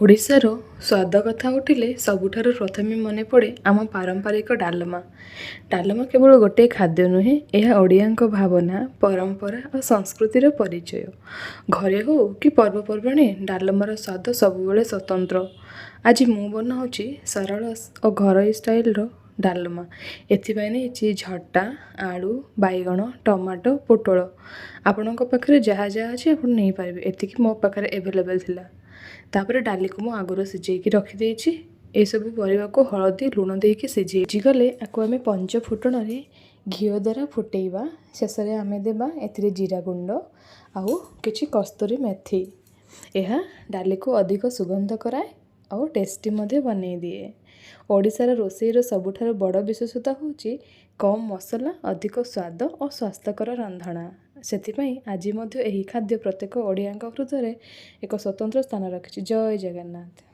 ଓଡ଼ିଶାର ସ୍ୱାଦ କଥା ଉଠିଲେ ସବୁଠାରୁ ପ୍ରଥମେ ମନେ ପଡ଼େ ଆମ ପାରମ୍ପରିକ ଡାଲମା। ଡାଲମା କେବଳ ଗୋଟିଏ ଖାଦ୍ୟ ନୁହେଁ, ଏହା ଓଡ଼ିଆଙ୍କ ଭାବନା, ପରମ୍ପରା ଓ ସଂସ୍କୃତିର ପରିଚୟ। ଘରେ ହେଉ କି ପର୍ବପର୍ବାଣୀ, ଡାଲମାର ସ୍ୱାଦ ସବୁବେଳେ ସ୍ୱତନ୍ତ୍ର। ଆଜି ମୁଁ ବନାଉଛି ସରଳ ଓ ଘରୋଇ ଷ୍ଟାଇଲର ଡାଲମା। ଏଥିପାଇଁ ନେଇଛି ଝଟା, ଆଳୁ, ବାଇଗଣ, ଟମାଟୋ, ପୋଟଳ। ଆପଣଙ୍କ ପାଖରେ ଯାହା ଯାହା ଅଛି ଆପଣ ନେଇପାରିବେ। ଏତିକି ମୋ ପାଖରେ ଏଭେଲେବଲ୍ ଥିଲା। ତାପରେ ଡାଲିକୁ ମୁଁ ଆଗରୁ ସିଝେଇକି ରଖିଦେଇଛି। ଏସବୁ ପରିବାକୁ ହଳଦୀ ଲୁଣ ଦେଇକି ସିଝିଗଲେ ଆକୁ ଆମେ ପଞ୍ଚ ଫୁଟଣରେ ଘିଅ ଦ୍ୱାରା ଫୁଟେଇବା। ଶେଷରେ ଆମେ ଦେବା ଏଥିରେ ଜିରା ଗୁଣ୍ଡ ଆଉ କିଛି କସ୍ତୁରୀ ମେଥି। ଏହା ଡାଲିକୁ ଅଧିକ ସୁଗନ୍ଧ କରାଏ ଆଉ ଟେଷ୍ଟି ମଧ୍ୟ ବନେଇ ଦିଏ। ଓଡ଼ିଶାର ରୋଷେଇର ସବୁଠାରୁ ବଡ଼ ବିଶେଷତା ହେଉଛି କମ୍ ମସଲା, ଅଧିକ ସ୍ୱାଦ ଓ ସ୍ୱାସ୍ଥ୍ୟକର ରନ୍ଧଣା। ସେଥିପାଇଁ ଆଜି ମଧ୍ୟ ଏହି ଖାଦ୍ୟ ପ୍ରତ୍ୟେକ ଓଡ଼ିଆଙ୍କ ହୃଦୟରେ ଏକ ସ୍ୱତନ୍ତ୍ର ସ୍ଥାନ ରଖିଛି। ଜୟ ଜଗନ୍ନାଥ।